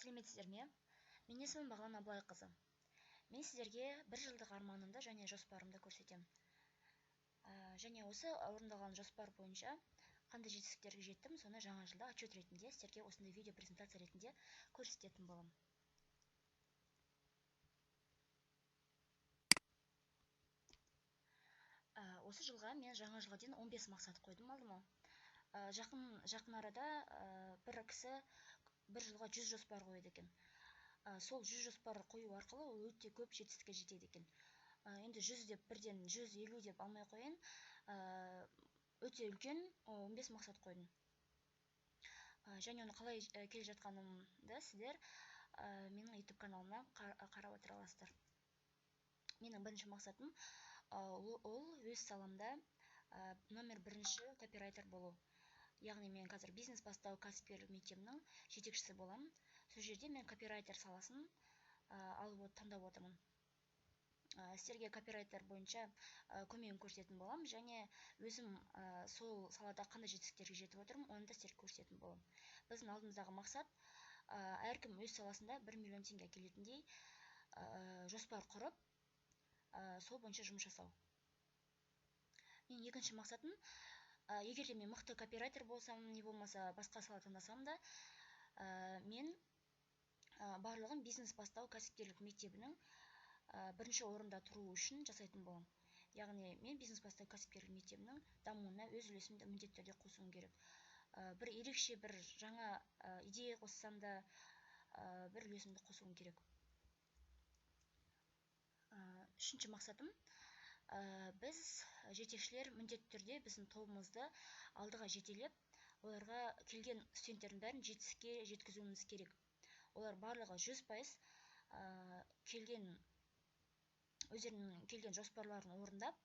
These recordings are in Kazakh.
Сәлеметсіздер ме? Менің есімім Бағлан Абылайқызы. Мен сіздерге бір жылдық арманымды және жоспарымды көрсетемін. Және осы орындалған жоспар бойынша қандай жетістіктерге жеттім, соны жаңа жылда отчет ретінде сіздерге осындай видео презентация ретінде көрсететін боламын. Осы жылға мен жаңа жылға дейін 15 мақсат қойдым алдыма. Жақын арада бір кісі бір жылға 100 жоспар қояды екен. Сол 100 жоспар қою арқылы ол өте көп жетістікке жетеді екен. Енді 100 деп бірден 150 деп алмай қояйын. Өте үлкен 15 мақсат қойдым. Және оны қалай келе жатқанымды сіздер менің YouTube каналымнан қарап отыра аласыздар. Менің бірінші мақсатым ол өз саламда номер бірінші копирайтер болу. Яғни мен қазір бизнес бастау кәсіпкерлік мектебінің жетекшісі боламын. Сол жерде мен копирайтер саласын алып таңдап отырмын. Сіздерге копирайтер бойынша көмегін көрсететін боламын және өзім сол салада қандай жетістіктерге жетіп отырмын, оны да сіздерге көрсететін боламын. Біздің алдымыздағы мақсат әркім өз саласында 1 миллион теңге әкелетіндей жоспар құрып, сол бойынша жұмыс жасау. Менің екінші мақсатым, егер де мен мықты копирайтер болсам, не болмаса басқа сала таңдасам да, мен барлығын бизнес бастау кәсіпкерлік мектебінің бірінші орында тұру үшін жасайтын боламын. Яғни мен бизнес бастау кәсіпкерлік мектебінің дамуына өз үлесімді міндетті түрде қосуым керек. Бір ерекше бір жаңа идея қоссам да, бір үлесімді қосуым керек. Үшінші мақсатым, біз жетекшілер міндетті түрде біздің тобымызды алдыға жетелеп, оларға келген студенттердің бәрін жетістікке жеткізуіміз керек. Олар барлығы 100% өздерінің келген жоспарларын орындап,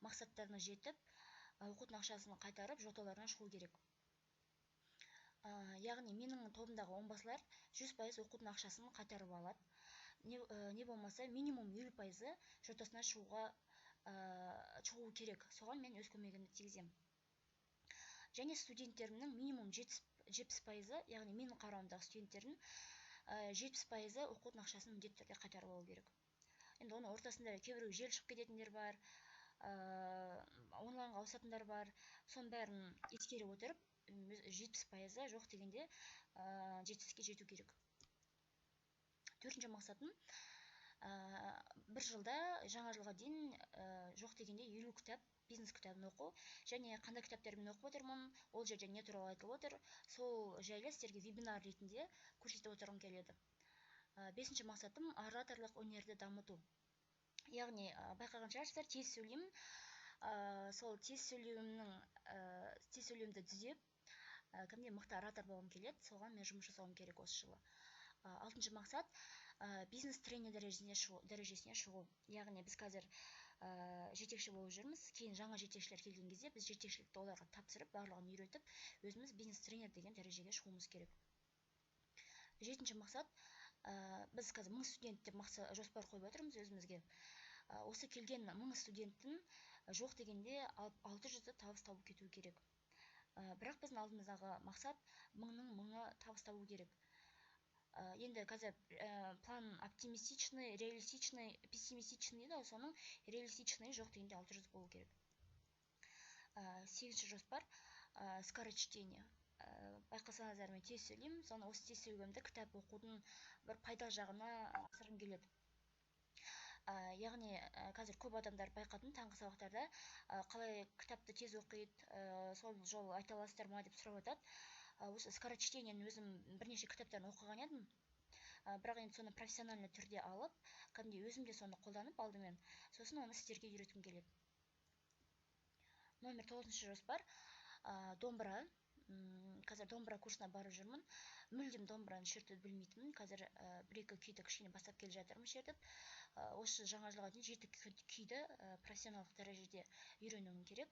мақсаттарына жетіп, оқудың ақшасын қайтарып, жоталарынан шығу керек. Яғни менің тобымдағы онбасылар 100% оқудың ақшасын қайтарып алады. Не болмаса минимум 50% жотасынан шығу керек. Соған мен өз көмегімді тигіземін. Және студенттерімнің минимум 70%, яғни менің қарауымдағы студенттердің 70% оқудың ақшасын міндетті түрде қайтарып алу керек. Енді оның ортасында кейбіреу жел шығып кететіндер бар, онлайнға ауысатындар бар. Соның бәрін ескере отырып, 70% жоқ дегенде жетістікке жету керек. Төртінші мақсатым, бір жылда жаңа жылға дейін жоқ дегенде 50 кітап, бизнес кітабын оқу және қандай кітаптармен оқып отырмын, ол жерде не туралы айтылып отыр, сол жайлы сіздерге вебинар ретінде көрсетіп отырғым келеді. Бесінші мақсатым ораторлық өнерді дамыту. Яғни, байқаған шығарсыздар, тез сөйлеймін. Сол тез сөйлеуімді түзеп, кәдімгідей мықты оратор болғым келеді, соған мен жұмыс жасауым керек осы жылы. Алтыншы мақсат, бизнес тренер дәрежесіне шығу. Яғни біз қазір жетекші болып жүрміз, кейін жаңа жетекшілер келген кезде біз жетекшілікті оларға тапсырып, барлығын үйретіп, өзіміз бизнес тренер деген дәрежеге шығуымыз керек. Жетінші мақсат, біз қазір 1000 студент деп жоспар қойып отырмыз өзімізге. Осы келген 1000 студенттің жоқ дегенде 600-ді табыс табу кету керек. Бірақ біздің алдымыздағы мақсат 1000-ның 1000-ы табыс табу керек. Енді қазір план оптимистичный, реалистичный, пессимистичный дейді ғой, соның реалистичный жоқ дегенде 600 болу керек. Сегізінші жоспар, скорочтение. Байқасаңыздар, мен тез сөйлеймін, соны осы тез сөйлегенімді кітап оқудың бір пайда жағына асырғым келеді. Яғни, қазір көп адамдар байқадым таңғы сабақтарда, қалай кітапты тез оқиды, сол жолы айта аласыздар ма деп сұрап жатады. Осы скорочтениені өзім бірнеше кітаптарын оқыған едім. Бірақ енді соны профессиональный түрде алып, кәдімгідей өзім де соны қолданып алдымен, сосын оны сіздерге үйреткім келеді. Номер тоғызыншы жоспар, домбыра. Қазір домбыра курсына барып жүрмін. Мүлдем домбыраны шертуді білмейтінмін. Қазір бір-екі күйді кішкене бастап келе жатырмын шертіп. Осы жаңа жылға дейін 7 күйді профессионалдық дәрежеде үйренуім керек.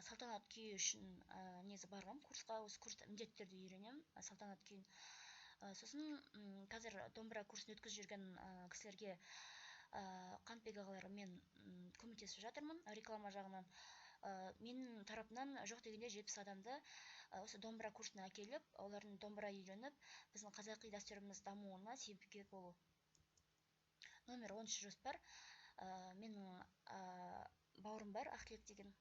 Салтанат күйі үшін негізі барғам курсқа, осы курста міндетті түрде үйренемін, салтанат күйін. Сосын қазір домбыра курсын өткізіп жүрген кісілерге, Қанатбек ағалармен көмектесіп жатырмын реклама жағынан. Менің тарапымнан жоқ дегенде 70 адамды осы домбыра курсына әкеліп, олардың домбыра үйреніп, біздің қазақи дәстүріміз дамуына себепкер болу. Номер 10 жоспар. Менің бауырым бар, Ақтілек деген.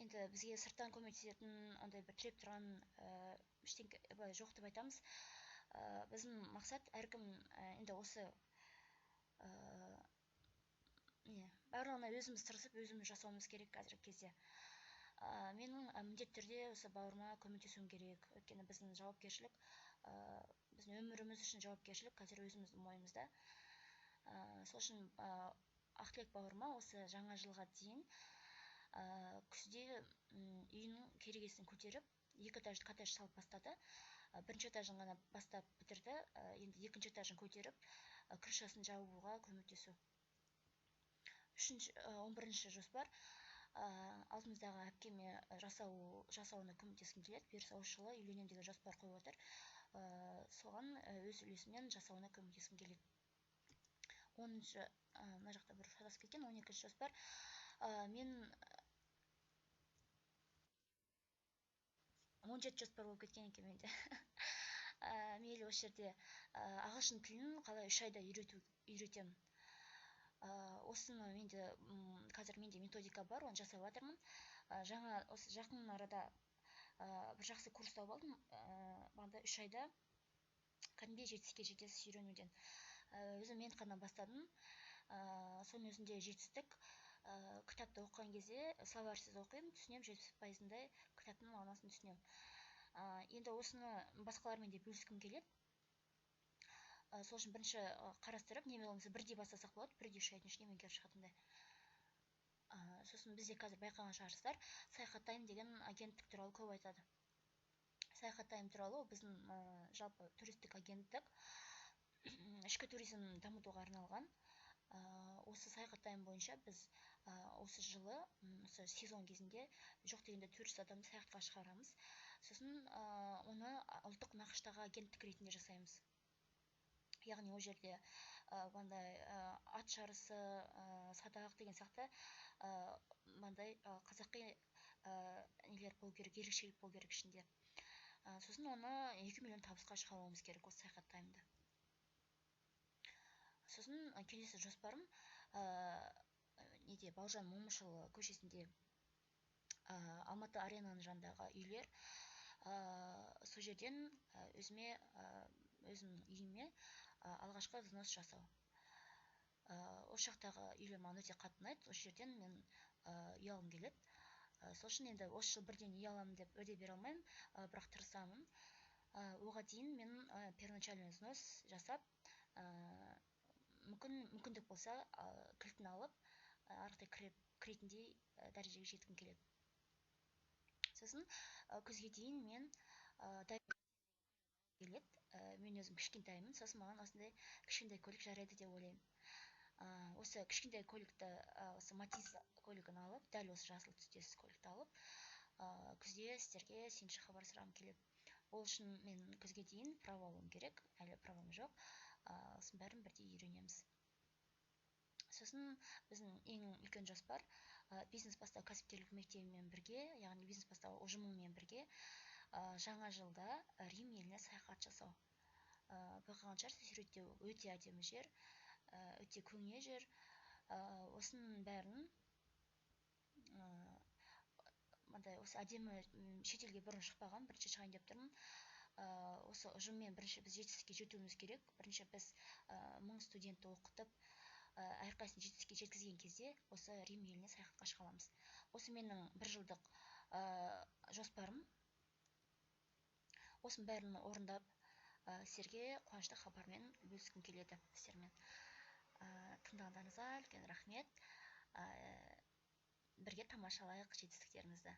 Енді бізге сырттан көмектесетін ондай бір тіреп тұрған ештеңке былай жоқ деп айтамыз. Біздің мақсат әркім енді осы не барлығына өзіміз тырысып, өзіміз жасауымыз керек қазіргі кезде. Менің міндетті түрде осы бауырыма көмектесуім керек, өйткені біздің жауапкершілік, біздің өміріміз үшін жауапкершілік қазір өзіміздің мойнымызда. Сол үшін Ақтілек бауырыма осы жаңа жылға дейін күзде үйінің керегесін көтеріп, 2 этажды коттедж салып бастады. Бірінші этажын ғана бастап бітірді, енді екінші этажын көтеріп, крышасын жабуға көмектесу. 11-ші жоспар. Алдымыздағы әпкеме жасауына көмектескім келеді. Бұйырса осы жылы үйленемін деген жоспар қойып отыр. Соған өз үлесімнен жасауына көмектескім келеді. 10-шы, мына жақта бір шатасып кеткен, 12-ші жоспар. Мен 17 жоспар болып кеткен екен менде. Мейлі осы жерде ағылшын тілін қалай 3 айда үйретемін. Осыны менде, қазір менде методика бар, оны жасап жатырмын. Жаңа осы жақын арада бір жақсы курс тауып алдым. Бағана 3 айда кәдімгідей жетістікке жетесіз үйренуден. Өзім мен қана бастадым. Соның өзінде жетістік. Кітапты оқыған кезде словарьсыз оқимын, түсінемін, 70%-ындай кітаптың мағынасын түсінемін. Енді осыны басқалармен де бөліскім келеді. Сол үшін бірінші қарастырып, неме болмаса бірдей бастасақ болады, бірдей 3 айдың ішінде меңгеріп шығатындай. Сосын бізде қазір байқаған шығарсыздар, Саяхаттайым деген агенттік туралы көп айтады. Саяхаттайым туралы ол біздің жалпы туристік агенттік, ішкі туризм дамытуға арналған. Осы Саяхаттайым бойынша біз осы жылы, осы сезон кезінде жоқ дегенде 400 адамды саяхатқа шығарамыз. Сосын оны ұлттық нақыштағы агенттік ретінде жасаймыз. Яғни ол жерде мындай ат жарысы, садақ деген сияқты мындай қазақи нелер болу керек, ерекшелік болу керек ішінде. Сосын оны 2 миллион табысқа шығаруымыз керек осы Саяхаттайымды. Сосын келесі жоспарым, неде, Бауыржан Момышұлы көшесінде, Алматы аренаның жанындағы үйлер, сол жерден өзімнің үйіме алғашқы взнос жасау. Ол жақтағы үйлер маған өте қатты ұнайды, осы жерден мен үй алғым келеді. Сол үшін енді осы жыл бірден үй аламын деп уәде бере алмаймын, бірақ тырысамын. Оға дейін мен первоначальный взнос жасап, мүмкіндік болса, кілтін алып, ары қарай кіретіндей дәрежеге жеткім келеді. Сосын күзге дейін мен келеді. Мен өзім кішкентаймын, сосын маған осындай кішкентай көлік жарайды деп ойлаймын. Осы кішкентай көлікті, осы Матиз көлігін алып, дәл осы жасыл түстес көлікті алып, күзде сіздерге сүйінші хабар сұрағым келеді. Ол үшін мен күзге дейін право алуым керек, әлі правом жоқ. Осының бәрін бірдей үйренеміз. Сосын біздің ең үлкен жоспар, бизнес бастау кәсіпкерлік мектебімен бірге, яғни бизнес бастау ұжымымен бірге, жаңа жылда Рим еліне саяхат жасау. Байқаған шығарсыз, суретте өте әдемі жер, өте көне жер. Осының бәрін, мындай осы әдемі, шетелге бұрын шықпаған, бірінші шығайын деп тұрмын. Осы ұжыммен бірінші біз жетістікке жетуіміз керек. Бірінші біз 1000 студентті оқытып, әрқайсысын жетістікке жеткізген кезде осы Рим еліне саяхатқа шыға аламыз. Осы менің бір жылдық жоспарым. Осының бәрін орындап, сіздерге қуанышты хабармен бөліскім келеді сіздермен. Тыңдағандарыңызға үлкен рахмет. Бірге тамашалайық жетістіктерімізді.